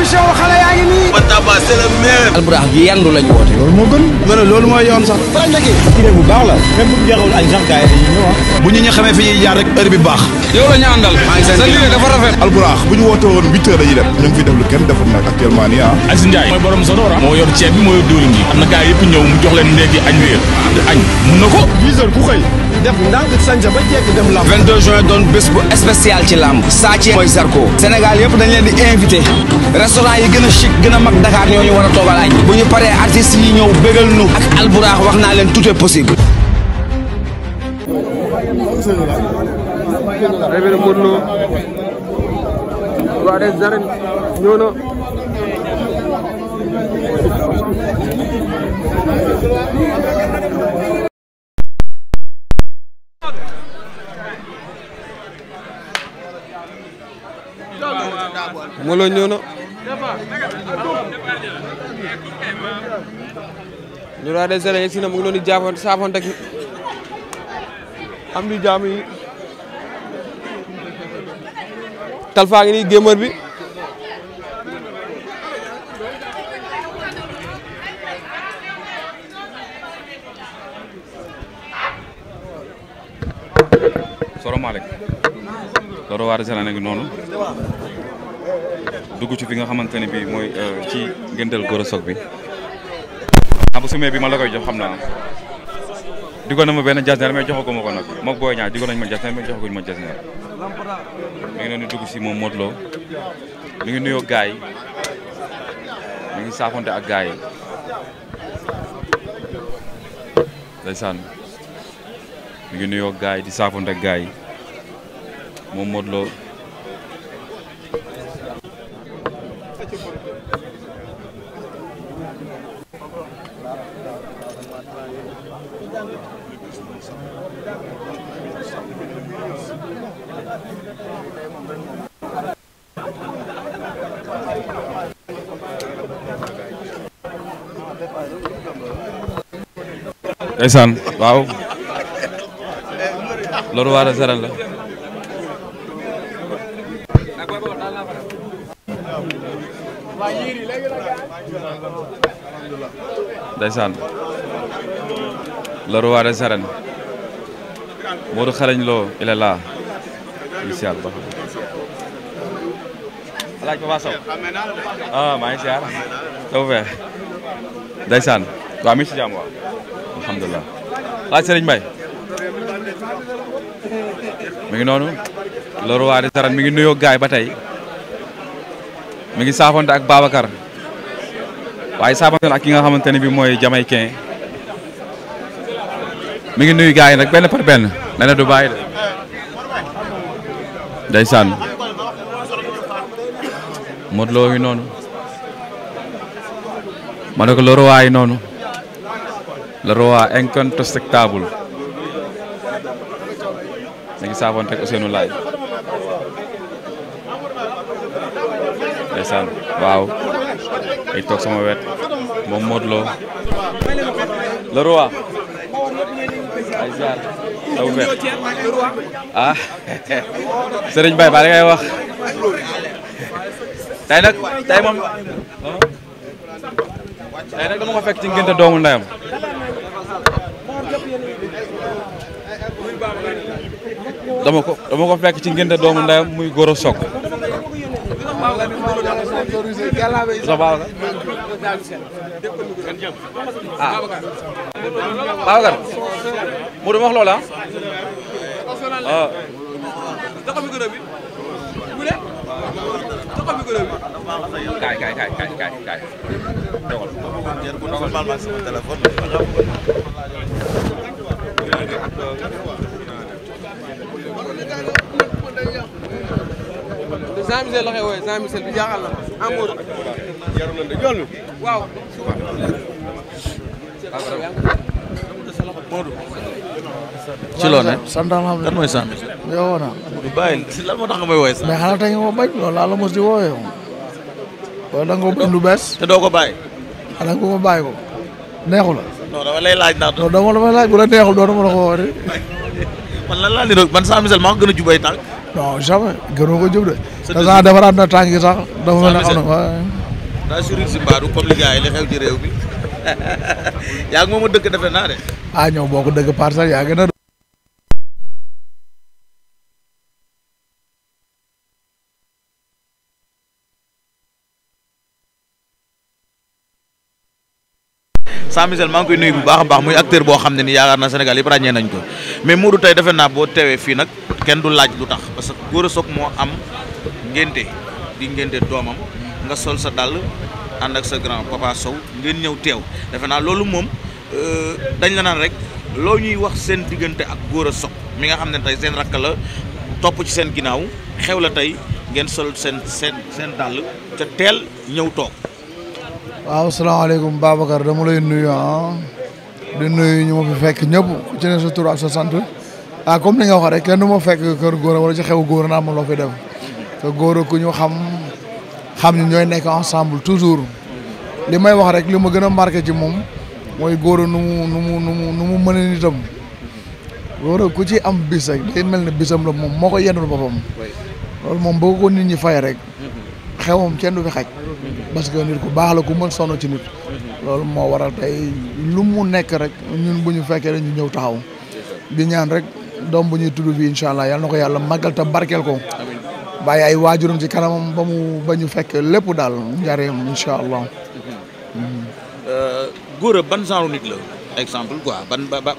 production xale yaa ngi nii. Bantamba c'est le meilleur. Albourakh gi yandu lañu woote. loolu moo gën. ma ne loolu mooy yoon sax. faral la kii. kii bu baax la. même bu jeexul añ sax gars yi dañuy ñëw ah. bu ñu xamee fi ñuy jaar rek heure bi baax. yow la ñu àndal. maa ngi seen sa liggéey dafa rafet. Albourakh bu ñu woote woon 8 heures dañuy def ñu ngi fiy def lu kenn deful nag actuellement nii ah. Aziz Ndiaye mooy borom Sonora moo yor ceeb bi moo yor diwlin bi am na gars yëpp ñëw mu jox leen ndéegi añ wéer añ mun na ko 10 heures ku xëy def ndànk sañsa ba jekk dem lamb. 22 juin doon bés bu spécial ci lamb. Sa Thiès mooy Zarko. Sénégal yëpp dañ leen di invité. restaurant yi gën a chic gën a mag Dakar ñoo ñu war a toogal añ. bu ñu paree artistes yi ñëw bégal nu. ak Albourakh wax naa leen tout est possible. Révérend Modou Lo roi des arènes ñëw na Modou Lo ñëw na ñu roi des arènes yegsi na mu ngi doon di jaafoon saafoon ak am di jaam yi Talfa ngi nii gémër bi salaamaaleykum loolu waa Arsenal ngi noonu dugg ci fi nga xamante ne bii mooy ci ngëndal Gora Sock bi bu sumee bi ma la koy jox xam naa digoon na ma benn jasneer mais joxagu ma ko nag moog booy ñaar digoon nañu ma jasneer mais joxaguñu ma jasneer mi ngi noonu dugg si moom Modou Lo mi ngi nuyoo gaay yi mi ngi saafonte ak gaay yi ndeysaan mi ngi nuyoo gaay yi di saafonte ak gaay yi moom Modou Lo ndeysaan waaw loolu waa Arsenal la ndeysaan loolu waa Arsenal Modou xarañ Lo il est là initial ba alaaj Papa Sow maa ngi siyaar taw fee ndeysaan waaw mi si jàmm waaw alhamdulilah laaj Serigne Mbaye mi ngi noonu loolu waa di saran mi ngi nuyoo gaay ba tey mi ngi saafonte ak Babacar waaye saafonte ak ki nga xamante ne bi mooy Jamaïcain mi ngi nuyu gaay yi nag benn par benn nee na du bàyyi de ndeysaan Modou Lo ngi noonu ma ne ko loolu waa yi noonu le roi incontestable mi ngi saafoon teg Ousseynou Laye ndeysaan waaw ay toog sama wet moom Modou Lo le roi ay ziar taw fet ah Serigne Baye ba da ngay wax tey nag tey moom tey nag dama ko fekk ci ngénte doomu ndeyam dama ko fekk ci ngénte doomu ndeyam muy Gora Sock ah Babacar mu dama wax loola ah kaay Jean Michel la koy woowee Jean Michel bi jaaxal na amour waaw ci loolu nag sant alhamdulilah kan mooy Jean Michel. yow na du bàyyi lan moo tax nga may woowee sax. mais xanaa tey nga ko bañ loolu laa la mos di woowee moom. wala da nga ko bañ lu bees. te doo ko bàyyi. xanaa nga ko bàyyi ko neexu la. non dama lay laaj ndax. non dama la laaj bu la neexul doo ma la ko woowee. man lan laa niroog man Jean Michel maa ko gën a jubay tànk. non jamais gënoo ko jub de. te sax defaraat na tànk yi sax. dafa mel ne xam na waaye. daa surir si mbaadu comme li gars yi li xew ci réew mi yaa ngi moom a dëkk defe naa de. ah ñëw boo ko dëgg parcelle yaa gën a. Sans Michel maa ngi koy nuyu bu baax a baax muy acteur boo xam ne ni yaakaar naa Sénégal yëpp ràññee nañ ko mais Modou tey defe naa boo teewee fii nag kenn du laaj lu tax parce que Gora Sock moo am ngénte di ngénte doomam nga sol sa dàll ànd ak sa grand Papa Sow ngeen ñëw teew defe naa loolu moom dañ la naan rek loo ñuy wax seen diggante ak Gora Sock mi nga xam ne tey seen rakk la topp ci seen ginnaaw xew la tey ngeen sol seen dàll ca teel ñëw toog. waaw salaamaaleykum Babacar dama lay nuyu di nuyu ñu ma fi fekk ñëpp ku ci ne sa tur ak sa sant comme ni nga wax rek kenn du ma fekk kër Gora wala ci xew Gora naa ma loo fi def te Gora ku ñu xam ñu ñooy nekk ensemble toujours li may wax rek li ma gën a marqué ci moom mooy Gora nu mu mën a nitam Gora ku ci am bis rek day mel ne bisam la moom moo ko yendul boppam loolu moom boo ko nit ñi fay rek xewam kenn du fi xaj parce que nit ku baax la ku mën sonn ci nit loolu moo waral tey lu mu nekk rek ñun bu ñu fekkee dañu ñëw taxaw di ñaan rek doom bu ñuy tudd fii incha allah yal na ko yàlla màggal te barkeel ko bàyyi ay waajuram ci kanamam ba ñu fekk lépp daal njareem incha allah. Gora ban genre nit la exemple quoi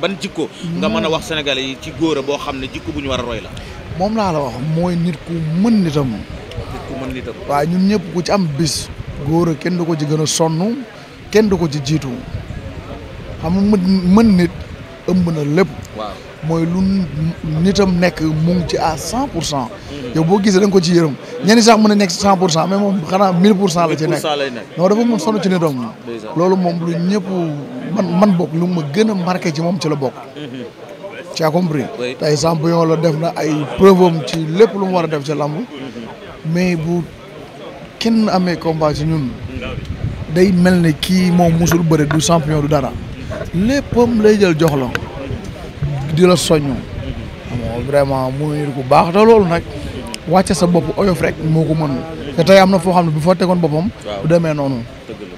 ban jikko nga mën a wax sénégalais yi ci Gora boo xam ne jikko bu ñu war a roy la. moom laa la wax mooy nit ku mën nitam. waaw ñun ñëpp ku ci am bis Gora kenn du ko ci gën a sonn kenn du ko ci jiitu xam nga mën nit ëmb na lépp. waaw mooy lu nitam nekk mu ngi ci à 100%. yow boo gisee da nga ko ci yërëm ñenn sax mën a nekk 100% mais moom xanaa 1000% la ci nekk. non dafa mën sonn ci nitam. loolu moom lu ñëpp man bokk lu ma gën a marqué ci moom ci la bokk. tu as compris. tey champion la def na ay preuve am ci lépp lu mu war a def ci lamb mais bu kenn amee combat ci ñun day mel ne kii moom musul bëre du champion du dara léppam lay jël jox la di la soññu xam vraiment muy nit ku baax te loolu nag wàcce sa bopp oyof rek moo ko mën te tey am na foo xam ne bu fa tegoon boppam du demee noonu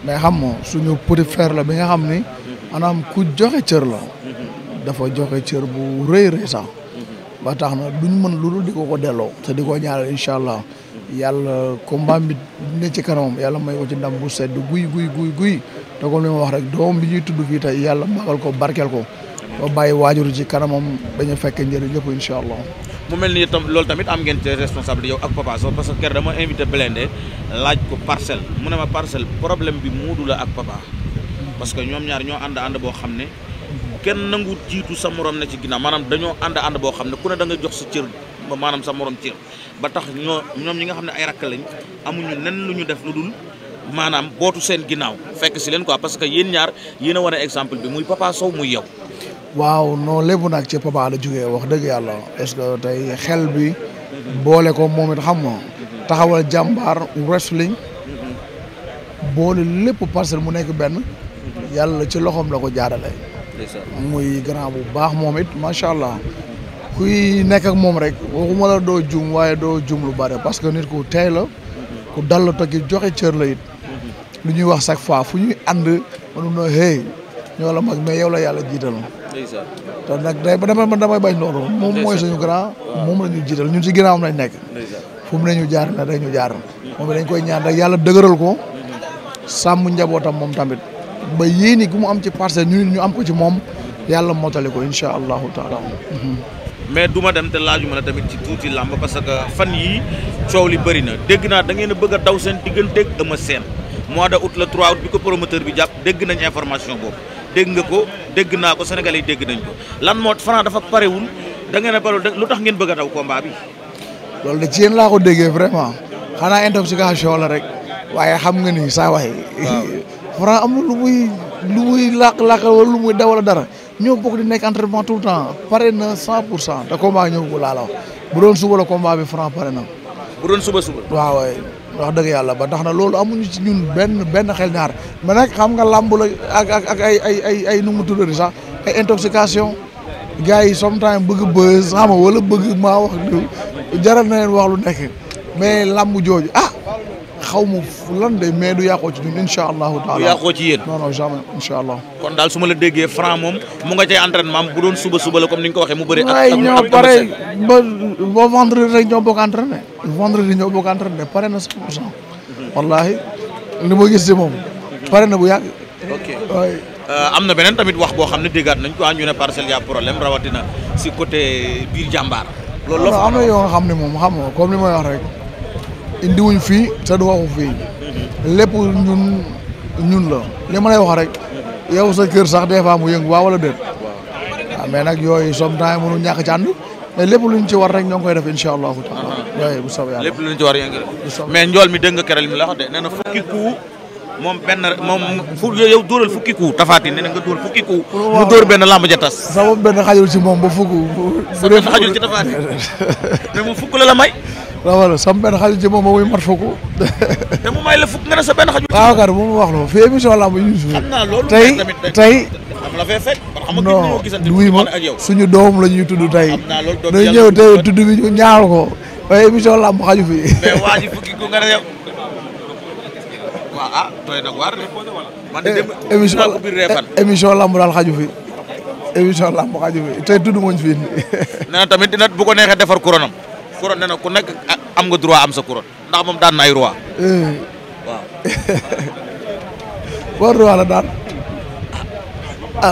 mais xam nga suñu petit frère la bi nga xam ni maanaam ku joxe cër la dafa joxe cër bu rëy sax ba tax na duñ mën lu dul di ko delloo te di ko ñaanal incha allah yàlla combat bi ne ci kanamam yàlla may ko ci ndam bu sedd guy te comme li ma wax rek doom bi ñuy tudd fii tey yàlla magal ko barkeel ko ba bàyyi waajur ci kanamam dañu fekk njëriñ ñëpp incha allah. mu mel ni itam loolu tamit am ngeen ci responsabilité yow ak Papa Sow parce que keroog dama invité Blindé laaj ko parcelle mu ne ma parcelle problème bi Modou la ak Papa parce que ñoom ñaar ñoo ànd boo xam ne kenn nangu jiitu sa morom ne ci ginnaaw maanaam dañoo ànd boo xam ne ku ne da nga jox sa cër maanaam sa morom cër ba tax ñoom ñi nga xam ne ay rakk lañ amuñu nen lu ñu def lu dul maanaam bootu seen ginnaaw fekk si leen quoi parce que yéen ñaar yéen a wane exemple bi muy Papa Sow muy yow. waaw non lépp nag ci Papa la jógee wax dëgg yàlla est-ce que tey xel bi boole ko moom it xam nga taxawal jàmbaar wrestling boole lépp parcelle mu nekk benn yàlla ci loxoom la ko jaarale muy grand bu baax moom it macha allah kuy nekk ak moom rek waxuma la doo jum waaye doo jum lu bare parce que nit ku tey la ku dal la toog joxe cër la it lu ñuy wax chaque fois fu ñuy ànd mënu na hey ñoo la mag mais yow la yàlla jiital te nag day damay bañ loolu moom mooy suñu grand moom la ñu jiital ñun si ginnaawam lañ nekk fu mu ne ñu jaar na day ñu jaar moom dañ koy ñaan rek yàlla dëgëral ko sàmm njabootam moom tamit ba yéeni gu mu am ci parcelle ñu am ko ci moom yàlla mottali ko incha allahu taala. mais du ma dem te laajuma la tamit ci tuuti làmb parce que fan yii coow li bëri na dégg naa da ngeen a bëgg a daw seen digganteeg Eumeu Sène mois de août le 3 août bi ko promoteur bi jàpp dégg nañ information boobu dégg nga ko dégg naa ko Sénégalais yi dégg nañ ko lan moo Franc dafa parewul da ngeen a pare lu tax ngeen bëgg a daw combat bi. loolu de ci yéen laa ko déggee vraiment xanaa intoxication la rek waaye xam nga ni saa waay. Franc amul lu muy làq wala lu muy daw wala dara ñoo bokk di nekk entraînement tout le temps pare na 100% te combat ñëw ko laa la wax bu doon suba la combat bi Franc pare na. bu doon suba. waaw wax dëgg yàlla ba tax na loolu amuñu ci ñun benn xel ñaar mais nag xam nga làmb la ak ay nu mu tuddati sax ay intoxication gars yi sometimes bëgg buzz xam nga wala bëgg maa wax jaral na leen wax lu nekk mais làmb jooju xaw ma lan de mais du yàqoo ci ñun incha allahu taala. du yàqoo ci yéen. non jamais incha allah. kon daal su ma la déggee Franc moom mu nga cay entraînement bu doon suba la comme ni nga ko waxee mu bëri. ak ñoo pare ba vendredi rek ñoo bokk entraîné. vendredi ñoo bokk entraîné pare na 100%. wallaahi li ma gis si moom pare na bu yàgg. ok am na beneen tamit wax boo xam ne déggaat nañ ko ñu ne Parcelles y a problème rawatina si côté biir jàmbaar. loolu la am na yoo nga xam ne moom xam nga comme li may wax rek. indiwuñ fii te du waxu fii lépp ñun la li ma lay wax rek yow sa kër sax des fois mu yëngu waa wala déet waaw mais nag yooyu sometimes mënu ñàkk ci ànd mais lépp luñ ci war rek ñoo ngi koy def incha allahu taala waaye bu soobee yàlla lépp luñ ci war yaa ngi mais njool mi dégg nga keral mi la wax de nee na fukki coup moom yow dóoral fukki coup tafaati nee na nga dóor fukki coup mu dóor benn lamb ja tas sama benn xajul ci moom ba fukk sa benn xajul ci tafaati mais moom fukk la may waaw sama benn xajul ci moom ba muy mat fukk te mu may la fukk nga ne sa benn xajul waaw kar bu mu wax loolu fi émission lamb yi ñu xam naa loolu tey xam la fee fekk non wuy ma suñu doom la ñuy tudd tey day ñëw tey tudd bi ñu ñaaw ko waaye émission lamb xaju fi mais waa ji fukki ku nga ne yow waaw tooy nag waar man de émission lamb daal xaju fi émission lamb xaju fi tey tudd mooñ fi nee na tamit dina bu ko neexee defar couronne nee na ku nekk am nga droit am sa couronne ndax moom daan na ay roi waaw war roi la daan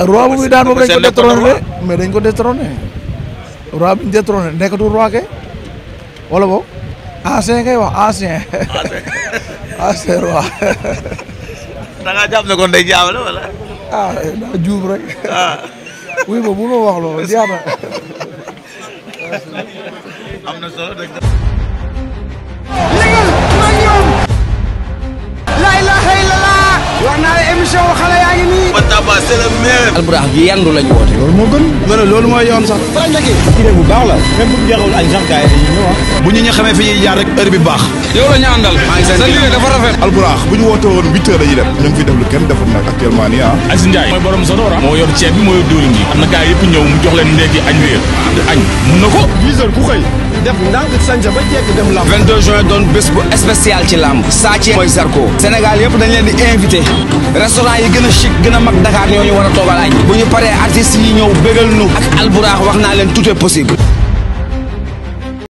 roi bu muy daan moom dañ ko détrôné mais dañ ko détrôné roi bi ñu détrôné nekkatul roi ke wala boog ancien kay wax ancien roi da ngaa jàpp ne kon day jaawale wala daa juum rek oui ma bu ma wax loolu jeex na am na solo dëgg la ilaha illallah wax naa la émission xale yaa ngi nii Bantamba c'est le meilleur alburax gi yandu lañu woote loolu moo gën nga ne loolu mooy yoon sax idée bu baax la même bu jeexul añ sax gars yi dañuy ñëw bu ñu xamee fi ñuy jaar rek heure bi baax yow la ñu àndal sa liggéey dafa rafet Alburax bu ñu woote woon 8 heures dañuy def ñu ngi fiy def lu kenn deful nag actuellement nii Aziz Ndiaye mooy borom Zadora moo yor ceeb bi moo yor diwlin bi am na gars yëpp ñëw mu jox leen ndekki añ réer añ mun na ko 10 heures ku xëy def ndànk sañsa ba jekk dem lamb 22 juin doon bés bu spécial ci lamb Sa Thiès mooy Zarko Sénégal yëpp dañ leen di invité restaurant yi gën a chic gën a mag Dakar ñoo ñu war a toogal añ bu ñu paree artistes yi ñëw bégal nu ak Alburax wax naa leen tout est possible